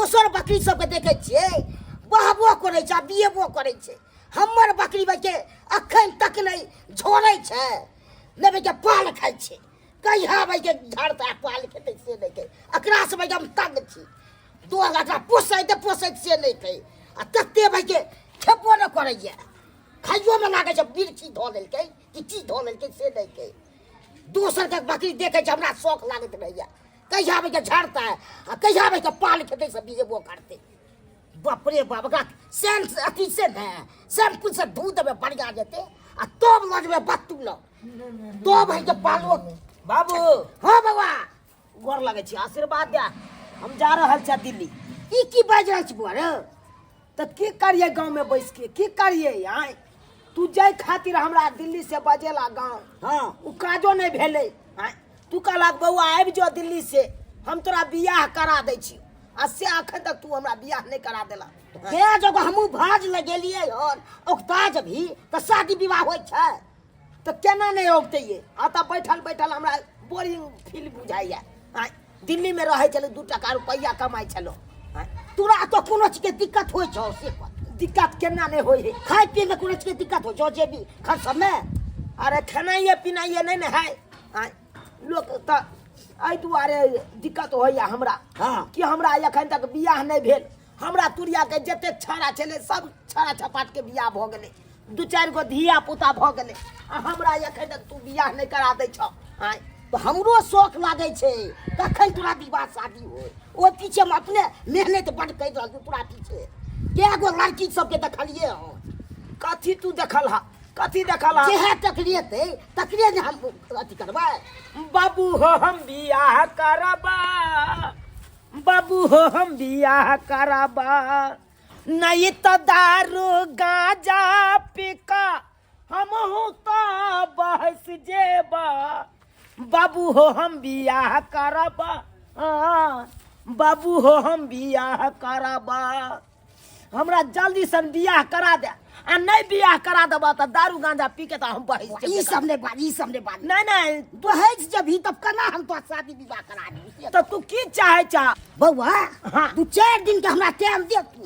दोसर बकरी सबके देखै छियै बहबो करै छै आ बियेबो करै छै हमर बकरी भाइके अखन तक नहि झोरै छै नहि भाइके पाल खाइ छै कहिया भाइके झड़तै आ पाल खेतै से नहि कहै एकरासँ भाइके हम तंग छी दो एकरा पोसैत पोसैत से नहि कहै आ तते भाइके खेबो नहि करैए खाइयोमे लागै छै बिरछी धऽ लेलकै कि की धऽ लेलकै से नहि कहै दोसरके बकरी देखै छै हमरा शौक लागैत रहैए कहिया आबैके झड़तै आ कहिया आबैके पाल खेतै से बिजेबो करतै बाप रे बाप ओकरा सेंस अथी से ने शैम्पू से धो देबै बढ़िया जेतै आ तब लऽ जेबै बत्तू लग तब है के पालो। बाबू। हाँ बाबा। गोर लगै छी, आशीर्वाद दे, हम जा रहल छी दिल्ली। ई की बाजि रहल छी बौआ रे? तऽ की करियै गाँवमे बैस के, की करियै? आँय, तू जाय खातिर हमरा दिल्ली से बजेला गाँव, ओ काजो नहि भेलै। आँय, तू कहलक बौआ आबि जो दिल्ली से, हम तोरा बियाह करा दै छी, आ से अखन तक तू हमरा बियाह नहि करा देला। हे जगह हमहूँ भाज लगेलियै हन, औगता जबही तऽ शादी विवाह होइ छै। तऽ केना नहि औगतै ये? आ तऽ बैठल बैठल हमरा बोरिंग फील बुझाइया। आँय, दिल्लीमे रहै छलहुँ, 2 टका रुपैआ कमाइ छलहुँ। आँय, तोरा तऽ कोनो चीजके दिक्कत होइ छौ से कह? दिक्कत केना नहि होइ है? खाय पियैमे कोनो चीजके दिक्कत होइ छौ जेबी खर्च सबमे? अरे खेनाइए पिनाइए नहि ने है। आँय, लोक तऽ एहि दुआरे दिक्कत होइया हमरा कि हमरा एखन तक बियाह नहि भेल। हमरा तुरियाके जतेक छाड़ा छलै सब छाड़ा छपाटके बियाह भऽ गेलै, 2 4 गो धिया पुता भऽ गेलै, आ हमरा एखन तक तू बियाह नहि करा दै छह। आँय, तऽ हमरो शौक लागै छै कखन तोरा विवाह शादी होइ, ओहि पीछे हम अपने मेहनत बड्ड करि रहल छी तोरा पीछे। कए गो लड़की सबके देखलियै हन। कथी तू देखल हा? कथी देखल हा? जेहे तकलिएतै तकरे ने हम अथी करबै। बाबू हो हम बियाह करबा, बाबू हो हम बियाह करबा, नहीं तो दारू गांजा पीका हमहू तो बहस जेबा। बाबू हो हम बियाह करबा, हाँ, बाबू हो हम बियाह करबा। हमरा जल्दी सन बियाह करा दे, आ नहीं बियाह करा देबा तऽ दारू गांजा पी के तऽ हम बहस जेबै। ई सब नहि बाज, ई सब नहि बाज। नहीं नहीं, बहस जबही तब केना हम तोरा शादी विवाह करा दी? तऽ तू की चाहे छह? बौआ, हाँ। 2 4 दिन के हमरा टाइम दे तू,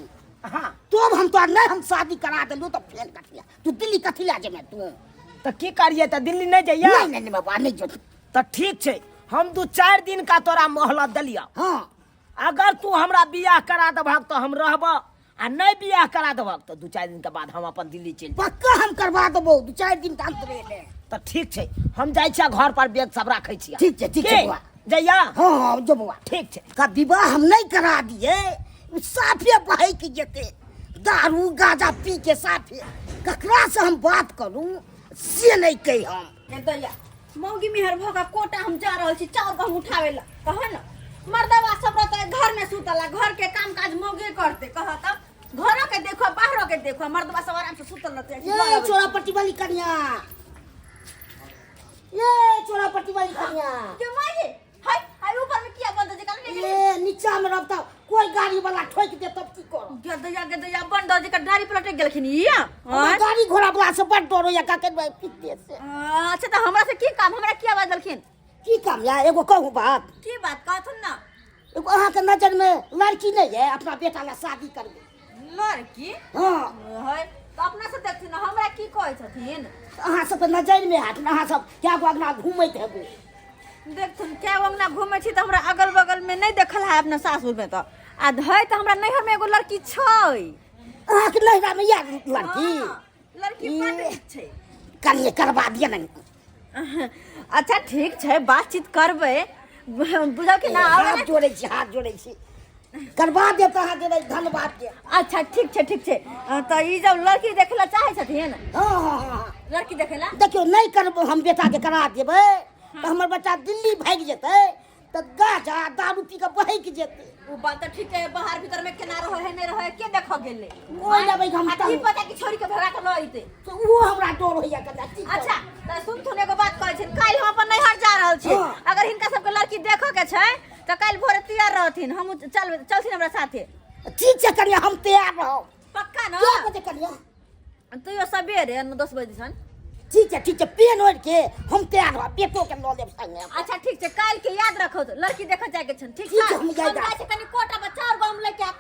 तब हम तोरा नहीं हम शादी करा देलू तऽ फेर कथी लए तू दिल्ली कथी लए जेबै तू? तऽ की करिए, तऽ दिल्ली नहीं जइया? नहीं नहीं नहीं बाबा, नहीं जो। तऽ ठीक छै, हम 2 4 दिन का तोरा मोहलत देलियौ। अगर तू हमरा बियाह करा देबहक तऽ हम रहबह, आ नहीं बियाह करा देबहक तऽ 2 4 दिन के बाद हम अपन दिल्ली चलि जायब। पक्का हम करवा देबौ 2 4 दिन के अंतरे में। तऽ ठीक छै, हम जाइ छियै घर पर, बैग सब राखै छियै। ठीक छै, ठीक छै की? बौआ। जइया? हाँ, हाँ, जो बौआ। ठीक छै। का विवाह हम नहीं करा दिए, उ साफे बहक जेतै, दारू गांजा पी के साफे। ककरा से हम बात करू से नहीं कही हम। ए दैया, मौगी मेहर भऽ कऽ कोटा हम जा रहल छी चाउर गहूम उठाबै लए, कह ने मर्दवा सब रहतै घर में सुतल, घर के काम काज मौगे करतै, कह तऽ घरो के देखो बाहरो के देखो, मर्दवा सब आराम से सुतल रहतै। ये चोरा पट्टी वाली कन्या, ये चोरा पट्टी वाली कन्या। के माई हाय हाय, ऊपर में किया बंद जे काल नहीं? ये नीचा में रहता कोई गाड़ी वाला ठोक दे तब की करब? गदैया गदैया बंद जे का गाड़ी पलट गेलखिन या? हमरा गाड़ी घोड़ा वाला से बड़ डर होइया, का के पीते से। अच्छा तऽ हमरा से की काम, हमरा किया बाजलखिन? की काम या, एगो कहू बात। की बात कहथुन ना? एगो अहाँ के नजर में लड़की नहीं है अपना बेटा ला शादी करबे? लड़की? हाँ। है तऽ अपना से देखथिन ना, हमरा की कहै छथिन? अहाँ सबके नजर में हाथ, अहाँ सब क्या गो अंगना घूमैत हेबै? देखथुन क्या गो अंगना घूमै छी तऽ हमरा अगल बगल में नहीं देखल है अपना सासुर में तऽ, आ है तऽ हमरा नैहर में एगो लड़की छै। अहाँ के नैहरा में या लड़की? हाँ, लड़की बड नीक छै। कनिए करवा दिअ ने। अच्छा ठीक छै, बातचीत करबै, बुझल कि ना? हाथ जोड़ै छी, हाथ जोड़ै छी, करवा देब तऽ अहाँ देबै धन्यवाद के। अच्छा ठीक छै, ठीक छै। तऽ ई जब लड़की देखै लए चाहै छथिन? हाँ, हाँ, हाँ, हाँ। लड़की देखै लए? देखियौ नहीं करबो हम बेटा के करा देबै तऽ हमर बच्चा दिल्ली भागि जेतै तऽ गाजा दारू पी कऽ बहकि जेतै। ओ बात तऽ ठीक है, बाहर भीतर में केना रहै है नहीं रहै है, के देखऽ गेलै? ओहि लेबै हम। आ की पता कि छोड़ी के भगा के लऽ अइतै। तऽ ओहो हमरा डर होइया कनिटा, की करू? अच्छा तऽ सुनथुन एगो बात कहै छियनि, काल्हि हम अपन नैहर जा रहल छी। अगर हिनका सबके लड़की देखऽ के छै तऽ काल्हि भोरे तैयार रहथिन, हम चल चलथिन हमरा साथे। ठीक छै कनिया, हम तैयार रहब। पक्का ना? कए बजे कनिया? तैयो सबेरे 9-10 बजे दिसन। ठीक छै, ठीक छै, पेन ओढ़ि के हम तैयार रहब, बेटो के लऽ लेब संगे। अच्छा ठीक छै, काल्हि के याद रखो, लड़की देखऽ जाय के छनि। ठीक ठीक छै? छै, हम हम जाय जाइ छी कनि कोटा पर चाउर गहूम लऽ के आब।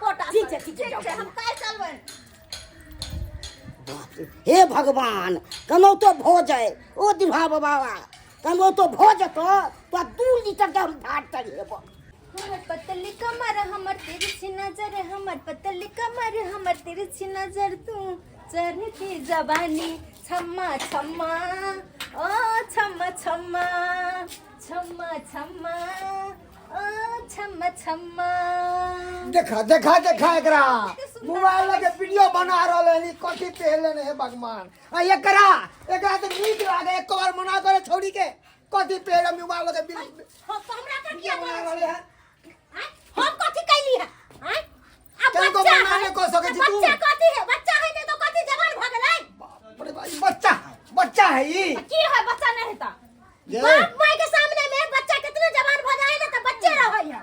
रे, हे भगवान कनो तो भऽ जाए ओ दिभा बाबा कनो तो भऽ जेतो तो 2 लीटर के हम धार चढ़ेबो। हमर पतली कमर हमर तिरछी नजर, हमर पतली कमर हमर तिरछी नजर, तू चढ़ती जवानी छम्मा छम्मा ओ छम्मा छम्मा छम्मा छम्मा ओ छम्मा छम्मा। देखा देखा देखा, एकरा मोबाइल लगे वीडियो बना रहल है। कथी पहले है भगवान? आ एकरा एकरा तो नीक लागे। एक बार मना करे छौड़ी के, कथी पहले मोबाइल लगे वीडियो हम तो हमरा पर किया बना बोलै रहल छी? है। आँय? हम कथी कैली है? आँय? अब तनिको बच्चा मना है नहि कऽ सकै छी तू। बच्चा कथी है? बच्चा है नहीं तो कथी, जवान भऽ गेलै। बाप रे बाप, ई बच्चा है, बच्चा है ई। की है, बच्चा नहीं हेता? ये बाप माय के सामने में बच्चा कितना जवान भऽ जाए ना तो बच्चे रहै है।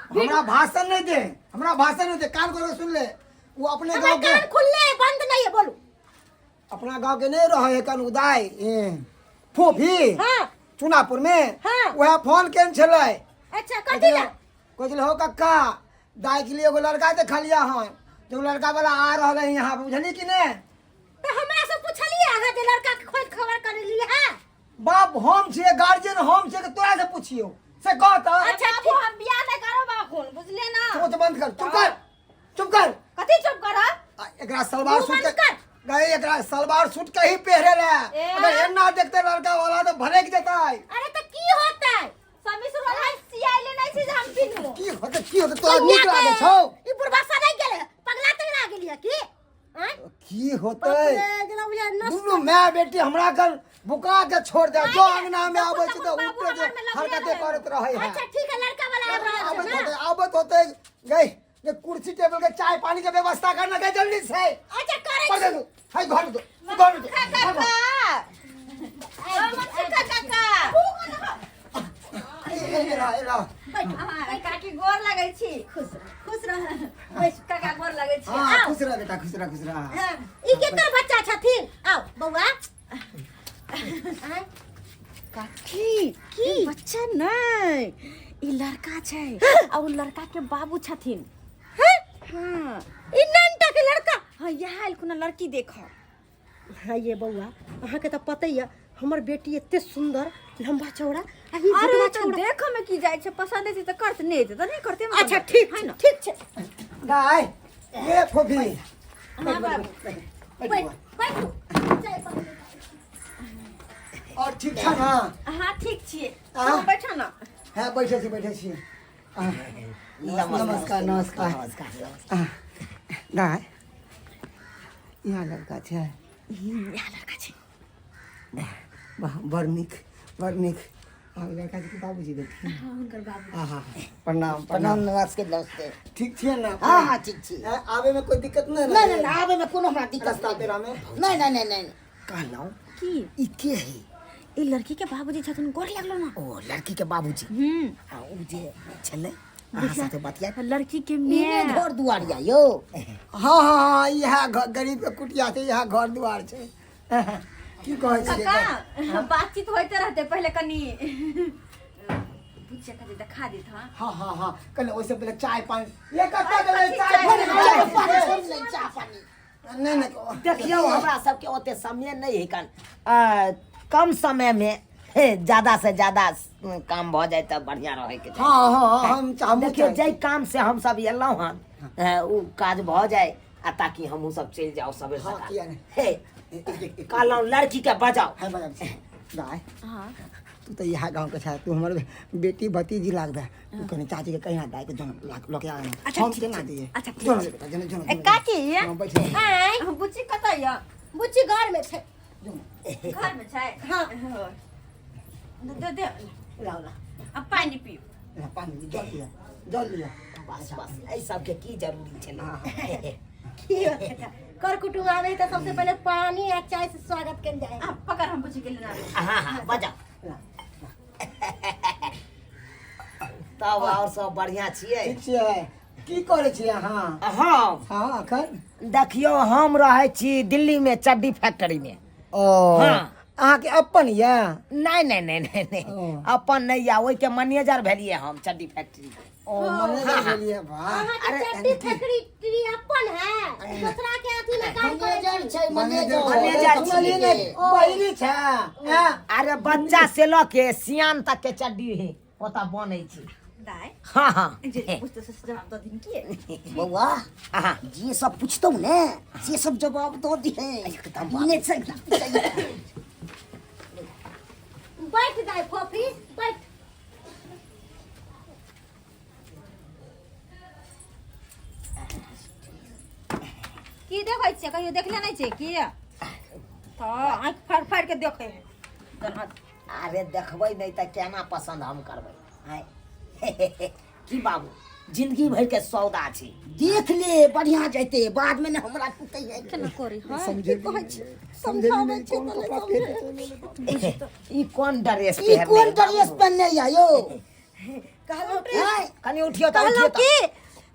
हमरा भाषण नहीं दे, हमरा भाषण नहीं दे। कान खोल के सुन ले, वो अपने हमर गांव के कान खुलले है, बंद नहीं है, बोलू। अपना गांव के नहीं रहे है कन उदाय ए, फोफी। हाँ। चुनापुर में। हाँ। वह फोन केन छलै। अच्छा, कथी ला? कहै छलै, हो कक्का, दाई के लिए एगो लड़का देखलिया हन, जो लड़का वाला आ रहल है यहाँ, बुझली कि ने? तो हमरा से पूछलिए अहाँ जे लड़का के खोज खबर करलिए है? बाप, हम छियै गार्जियन, हम छियै कि तोरा से पुछियो से कह तऽ। अच्छा बाबू, हम बियाह नहीं करब अखन, बुझलिए ना? सोच बंद कर, चुप कर, चुप कर। कथी चुप कर? आ, एकरा सलवार मुंह सूट बंद के कर। गए, एकरा सलवार सूट के ही पहिरे ला। ए। अगर एना देखते लड़का वाला तो भड़क जेतै। अरे तो की होता है? समी सुरवाल सियाइले नहीं छै जे हम पिन्हू। की होते, की होते? तोरा नीक लागे छौ? ई बुढ़बा सदै गेलै, पगला तगला गेलियै की? आँय? की होते? बाप रे, जेना बुझाय नष्ट। दुनू माय बेटी हमरा कर बुका के छोड़ दे। जो अंगना में आबै छै तऽ बाबू उठे जे हमर में लगले हरकते रहै। करैत रहै है। अच्छा ठीक है, लड़का वाला आबि रहल आबैत छै होते, ना? आबैत होते गई जे कुर्सी टेबल के चाय पानी के व्यवस्था करना के जल्दी से। अच्छा, करै कर दे छी। तू हाय, घर दो, घर दो। काका, ओ मनसुखा काका। ए रा ए रा। हाँ, काकी गोर लगै छी। खुश रह। खुश रह काका, गोर लगै छी। हां, खुश रह बेटा, खुश रह, खुश रह। हाँ, ई केकर बच्चा छथिन? आउ बौआ। आँय? काकी, की बच्चा नहि, ई लड़का छै आ ओ लड़का के बाबू छथिन। हाँ? हाँ। ई ननटा के लड़का? हाँ, इएह एलखुन लड़की देख। हाँ ये बौआ, अहाँके तऽ पते यऽ हमर बेटी एते सुंदर, लंबा चौड़ा आ ई अरे भुटवा तो छौड़ा। देख में की जाइ छै, पसंद छै तऽ करते, नहि तऽ नहि करते। अच्छा ठीक है छै। ना? ठीक छै। गाय ये फोफी। हाँ बाबू। बैठ। बैठ बैठू, चाय पानी। और ठीक छ ना? हाँ, ठीक छियै। हाँ। तू बैठो ना। हाँ, बैठे छी, बैठे छी। नमस्कार, नमस्कार। नमस्कार। गाय, यहाँ लड़का छै? इएह लड़का छै। वाह, बड़ नीक, बड़ नीक। आ लड़का के बाबूजी देलखिन? हाँ, हुनकर बाबू। हाँ हाँ, प्रणाम। प्रणाम। प्रणाम। नमस्ते, नमस्ते। ठीक छियै ना? हाँ हाँ, ठीक छी। आबे में कोई दिक्कत नहीं? नहीं नहीं नहीं, आबे में कोनो हमरा दिक्कत रास्ता नहीं। पेरा में? नहीं नहीं नहीं नहीं। कहलहुँ की? ई के है? ई लड़की के बाबूजी छथिन, गोर लगलो ना। ओ लड़की के बाबूजी? हम्म। आ उ जे छलै अहाँ साथे बतिया लड़की के इने माय। घर दुआर या यौ? हाँ हाँ हाँ, इएह गरीब के कुटिया छै, इएह घर दुआर छै। की कहै छियै? काका, बातचीत होइते रहते, पहिले कनी बुच्चा के देखा देत। हाँ। हाँ हाँ हाँ, कल ओहिसँ पहिले चाय पानी ये कतऽ गेलै? चाय चाय पानी? चाय चाय पानी पानी। छोड़ि लै, चाय पानी। नहीं नहीं। देखियौ, हमरा सबके ओते समय नहि है कन, कम समय में हे, ज्यादा से ज्यादा काम भऽ जाय तऽ बढ़िया रहै के चाही। हाँ हाँ हाँ, हम चाहबो देखियौ, चाहै जाहि काम से हम सब एलहुँ हन, उ काज भऽ जाय आ ताकि हमहूँ सब चलि जाउ सबेर हाँ, सकाल। किया नहि। हे, कहलहुँ लड़की के बजाउ। है बजाबै छी। दाय, हाँ। तू तऽ इएह गाँवके छह, तू हमर बेटी भतीजी लागबे। तू कनि चाची के कहिना, दाय के जन लऽ के आ। अच्छा, हम ठीक केना छै। दियै? अच्छा, ठीक जो छै। बेटा, जो जो। ए काकी। हाँ, बैठ। आँय? बुच्ची कतऽ यऽ? बुच्ची घर में छै। घर में छै? हाँ। दे दे। लाउ ला। अब पानी पियो। ला, पानी जल लिअ, जल लिअ। बस बस, एहि सबके की जरूरी छलै? की होतै तऽ, कर कुटुम्ब आबै तऽ सबसे पहिले पानी आ चाय से स्वागत कयल जाइ है। आ पकड़, हम बुच्ची के लेना। हाँ हाँ, बजाउ तब। आओर सब बढ़िया छियै? ठीक छियै। की करै छियै अहाँ? हम? हाँ, अखन। देखियौ, हम रहै छी दिल्ली में चड्डी फैक्ट्री में। ओ। हाँ। अहाँके अपन यऽ? नहीं नहीं नहीं नहीं नहीं। ओ। अपन नहीं या, ओहिके मैनेजर भेलियै हम चड्डी फैक्ट्री के। ओ, मैनेजर भेलियै, वाह। अहाँके अरे, चड्डी फैक्ट्री अपन है, दूसरा के अथी? अथी में काम करै मैनेजर छै मैनेजर मैनेजर सुनलियै ने बहिनी छै हैं? अरे बच्चा से लऽ के सियान तक के चड्डी है ओतऽ बनै छै। दाय हाँ हाँ जे पूछते से जवाब दऽ दिन की बौआ हाँ जे सब पूछतौ ने से सब जवाब दऽ दिहे एकदम। ने छै। बैठ दाय फोफी बैठ। की देखै छियै? कहियो देखले नहि छियै की? तऽ आँखि फाड़ि फाड़ि के देखै है। अरे देखबै नहि तऽ केना पसन्द हम करबै? आँय की बाबू, जिंदगी भरि के सौदा छै। देख ले बढ़िया जैते, बाद में ने हमरा कुटै है। केना करी? हाँ, समझे की कहै छी? समझेली समझाबै नहि छै कोन तऽ नहि कपड़ा समझै। पहिरके चलि एलै बाप। ई कोन ड्रेस ई पहिरने कोन है बाबू? ड्रेस पहनने या यौ? कहलहुँ आँय, कनि उठियो तऽ, कहलहुँ उठियो तऽ।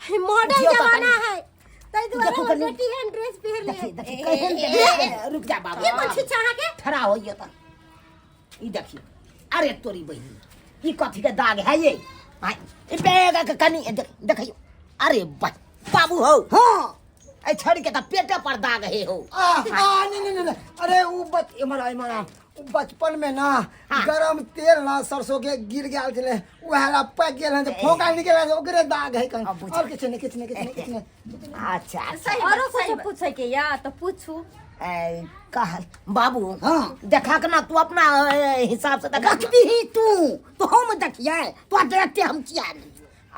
की मॉडर्न उठियौ तऽ जमाना कनि। है, ताहि दुआरे देखू हमर कनि। बेटी एहन ड्रेस पहिर ले। देखी देखी केहन ड्रेस। रुक जा बाबू। की कोन छी अहाँके? खड़ा होइए तऽ ई देखियो। अरे तोरी बहिनी, ई कथी के दाग है ये? आँय, ई बैग के कनि देखियो। अरे बाबू हो। हाँ ए छड़ी के तऽ पेटे पर दाग है हो। आ आ नहीं नहीं नहीं, अरे उ बच इमर आ, इमर आ। उ बचपन में ना गरम तेल ना सरसों के गिर गेल छले, उहे ला पक गेल हन, फोका निकल गेल, ओकरे दाग है कन। अब बुझ। और किछु नहीं, किछु नहीं, किछु नहीं, किछु नहीं। अच्छा अच्छा। सही औरो बात, सही कुछो बात। पूछे के या तऽ पूछू। ए, कहल बाबू। हाँ। देखा के ना तू अपना हिसाब से देखा। रखबीही तू तो हम देखिए तो देखते हम किया नहीं।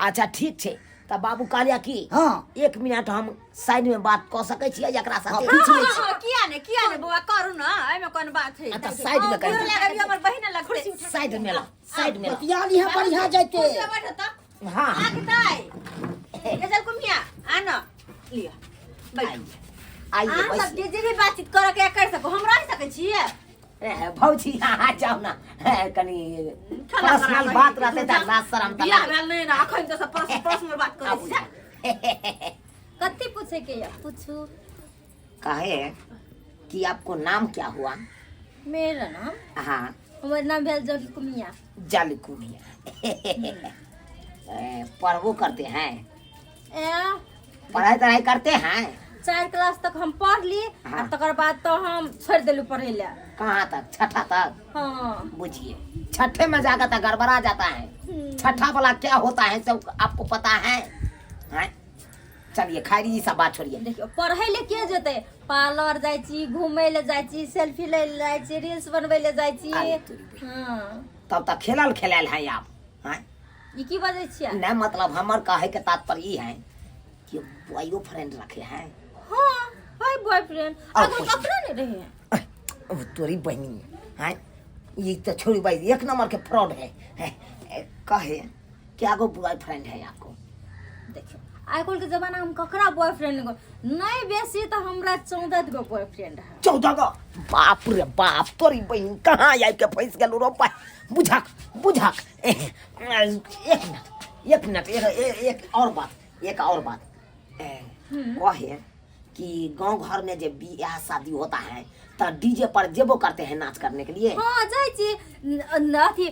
अच्छा ठीक छै। तऽ बाबू कहलिया कि हाँ। एक मिनट हम साइड में बात कऽ सकै छियै एकरा साथे? पूछ लै छी। हाँ, किया ने, किया ने बौआ, करू ना, एहिमे कोन बात है? अच्छा, साइड में कर। गोर लागब, हमर बहिन लगतै। साइड में ला, साइड में ला। बतिया ली है बढ़िया जैते। कुर्सी पर बैठो तऽ। हाँ। आके दाइ गजल कुमिया आ न लिअ, बैठू। आइए। अहाँ सब बैसिए। जे जे भी बातचीत करऽ के कर सको, हम रहि सकै छियै? ए, भौजी अहाँ जाउ ना, ए, कनि खाना पर्सनल खराब बात है। रहतै तऽ लाज शरम तऽ बियाह लागै। भेल नहि ने अखन तऽ सब पर्सनल बात करै आबू। छी। कथी पूछे के या पूछू। कहे कि आपको नाम क्या हुआ? मेरा नाम? हाँ। हमर नाम भेल जलकुमिया। जलकुमिया। ए, पढ़बो करते हैं? ए, पढ़ाई तढ़ाई करते हैं? 4 क्लास तक हम पढ़ ली। हाँ। आ तकर बाद तो हम छोड़ देलू पढ़े ला। कहाँ तक? छठा तक? हाँ। बुझिए, छठे में जाकर तो गड़बड़ा जाता है। छठा वाला क्या होता है सब आपको पता है, हैं? चलिए खैर, ई सब बात छोड़िए। देखियो, पढ़े ले के जेतै? पार्लर जाइ छी, घूमे ले जाइ छी, सेल्फी ले ले जाइ छी, रील्स बनबै ले जाइ छी। अरे तोरी बहिन। हाँ। तब तक खेलल खेलायल है आप, हैं? ई की बजै छियै? नहीं, मतलब हमर कहे के तात्पर्य ई है कि बॉयो फ्रेंड रखे हैं? हाँ, है बॉयफ्रेंड। और अगर कुछ? कपड़ा नहीं रहे हैं। अब तोरी बहनी है, ये तो छोड़ी भाई, एक नंबर के फ्रॉड है, है। कहे क्या गो बॉयफ्रेंड है आपको? देखियो, आइ काल्हि के जमाना हम ककरा बॉयफ्रेंड नहीं, बेसी तो हमरा 14 गो बॉयफ्रेंड है। 14 गो? बाप रे बाप, तोरी बहन कहाँ आबि के फंसि गेलू रो बा। बुझक बुझक, एक मिनट, एक मिनट, एक, एक, एक और बात, एक और बात। कहे कि गांव घर में जब बियाह शादी होता है तो डीजे पर जेबो करते हैं नाच करने के लिए? हाँ, जाइ छी। अथी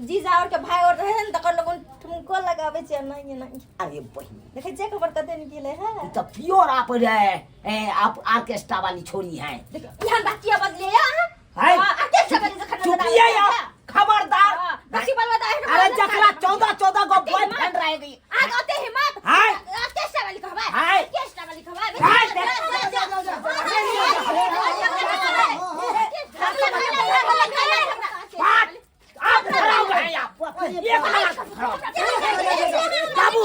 जीजा और के भाई और रहे ने, तकर लोगन ठुमको लगाबै छै नहीं नहीं। अरे बहन, देखै छियै खबर कते निकले है। ई तो प्योर आप रे, आप ऑर्केस्ट्रा वाली छोरी हैं। देखियो, एहन बात किया बदलिए अहाँ? है? हाँ, ऑर्केस्ट्रा वाली जखन नजर आबै चुपिए छै। आप, खबरदार। हाँ, बेसी बलवा तऽ एहन अरे बात जकरा नहि। 14 14 गो अते हिम्मत। बॉयफ्रेंड रह गई। आग ओते हिम्मत। हाय। ऑर्केस्ट्रा वाली कहबै। हाय। ऑर्केस्ट्रा वाली कहबै। हाय, बात आप खराब हैं आप, एक नंबर का खराब। बाबू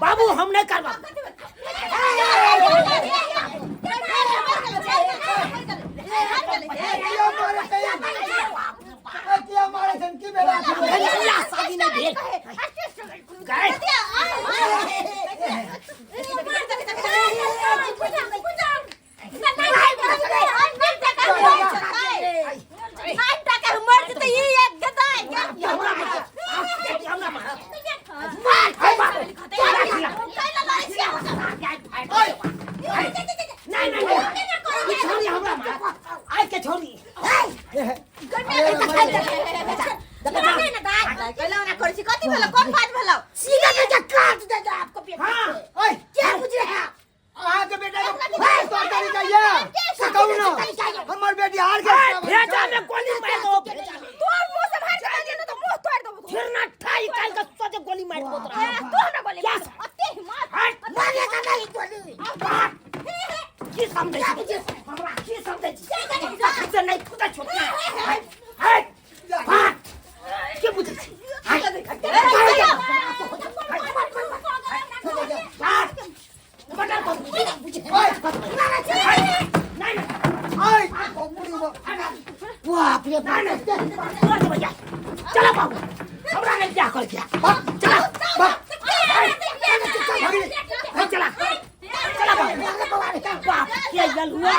बाबू, हम नहीं करवा। किया मारे छै? ए, किया मारे छै? की भेल? बियाह शादी नहीं भेल गए। हमरा मार, हमरा मार, मार मार। नहीं नहीं नहीं, ई छोरी हमरा मार, आइ के छोरी। कथी भेलो? कोन बात भेलो? सीधा दे जा, काट दे जा आपको पेट। हाँ। ओए, क्या बाप रे बाप। चल भैया, चला बाबू, हमरा नहीं बियाह कर किया। चला बाप चला चला बाबू। बाप के जलुआ।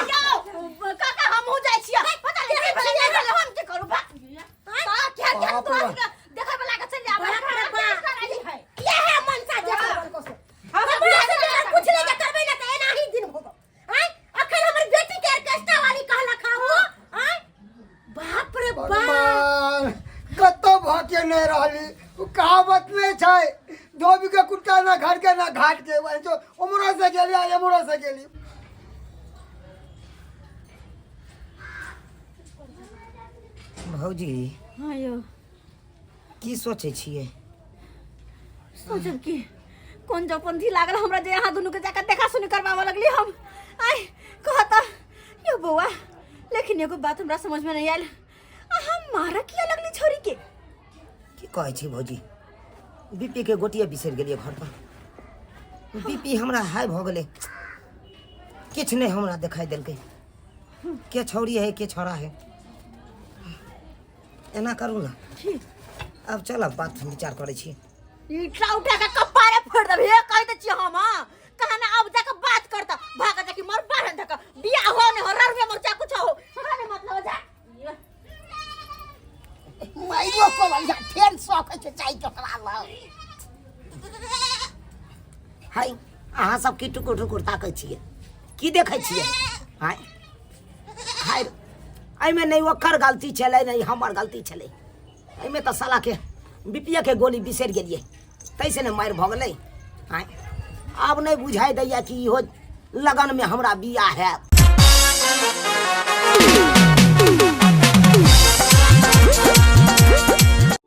काका, हमहूँ जाइ छियै। पता नहि की भेलै, नहि भेलै, हम की करू? भाग। का क्या क्या बाप रे तोरा बाप। सबके देखै वला के चलि आबै। बाप रे बाप। इएह मनसा जे करबो से हम हमरा से अगर कुछ नहीं करबै ना त एनाही दिन होबो। आय अखन हमर बेटी के ऑर्केस्ट्रा वाली कहलक हां हो। आय बाप रे बाप। भगवान, कतौ भके नहि रहली। ओ कहावत नहि छै, धोबी के कुत्ता ना घर के ना घाट के, वही जो उम्हरो से गेली आ एम्हरो से गेली। भौजी। हाँ यौ। की सोचै छियै? सोचब की, कोन जपंथी लागल हमरा जे अहाँ दुनू के जाकर देखा सुनी करबाबऽ लगली हम। आइ कहता यो बौआ, लेकिन एगो बात हमरा समझ में नहीं आयल, अहाँ मारऽ किया लगली छोरी के? की कहै छी भौजी, बीपी के गोटिए बिसरि गेलियै घर पर। बीपी हमरा हाई भऽ गेलै, किछु नहि हमरा देखाइ देलकै, के छौड़ी है के छौड़ा है। एना करू ने, आब चलब, बात विचार करै छी। ईटा उठा के कपारे फोड़ देब हे, कह दै छी हम। हाँ कहा ना, अब जाके बात करता, भाग जाके मर बाहर धक बियाह हो ने हो, ररुए मर जा, कुछ हो, हमरा नहीं मतलब, जा। माइरो को भैया फेर शौक छै चाय के हमरा लग। हाय, अहाँ सब की टुकुर टुकुर ताकै छियै? की देखै छियै? हाय हाय, एहिमे नहि ओकर गलती छलै, नहि हमर गलती छलै। एहिमे तऽ सालाके बीपीए के गोली बिसरि गेलियै, ताहिसँ ने मारि भऽ गेलै। आँय, आब नहि बुझाइ दैए कि इहो लगनमे हमरा बियाह हैत।